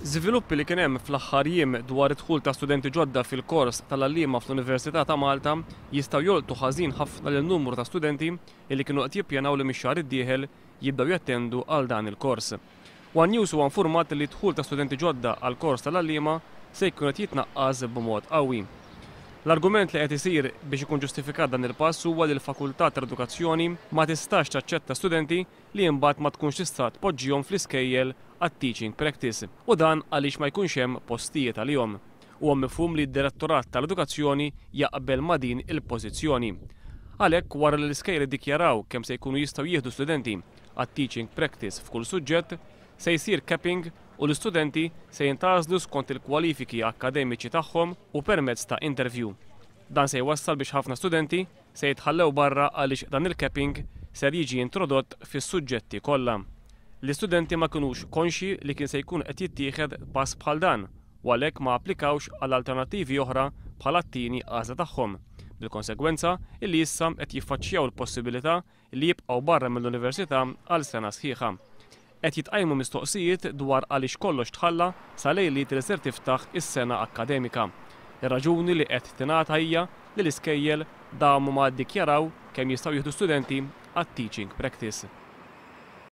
Żviluppi li kien hemm fl-aħħar jiem dwar id-dħul ta' studenti ġodda fil-kors tal-għalliema fl-Università ta' Malta jistgħu jolqtu ħażin ħafna lil numru ta' studenti li kienu qed jippjanaw li mix-xahar id-dieħel jibdew jattendu għal dan il-kors. One News huwa infurmat li d-dħul ta' studenti ġodda għall-kors tal-għalliema se jkun qed jitnaqqas b'mod qawwi. L-argument li qed isir biex ikun ġustifikat dan il-pass huwa li l-Fakultà tal-Edukazzjoni ma tistax taċċetta studenti li imbagħad ma tkunx tista' tpoġġihom fl-iskejjel għat-teaching practice u dan għaliex ma jkunx hemm postijiet għalihom. Huwa mifhum li d-Direttorat tal-Edukazzjoni jaqbel ma' din il-pożizzjoni. Għalhekk wara li l-iskejjel iddikjaraw kemm se jkunu jistgħu jieħdu studenti għat-teaching practice f'kull suġġett, se jsir capping u l-istudenti se jintgħażlu skont il-kwalifiki akkademiċi tagħhom u permezz ta' interview. Dan se jwassal biex ħafna studenti se jitħallew barra għaliex dan il-capping ser jiġi introdott fis-suġġetti kollha. L-istudenti ma kinux konxji li kien se jkun qed jittieħed pass bħal dan u għalhekk ma applikawx għal alternattivi oħra bħala t-tieni għażla tagħhom, bil-konsegwenza illi issa qed jiffaċċjaw il-possibilità li jibqgħu barra mill-università għal sena sħiħa. Qed jitqajmu mistoqsijiet dwar għaliex kollox tħalla sa lejliet li ser tiftaħ is-sena akkademika. Ir-raġuni li qed tingħata hija li l-iskejjel damu ma ddikjaraw kemm jistgħu jieħdu studenti għat-teaching practice.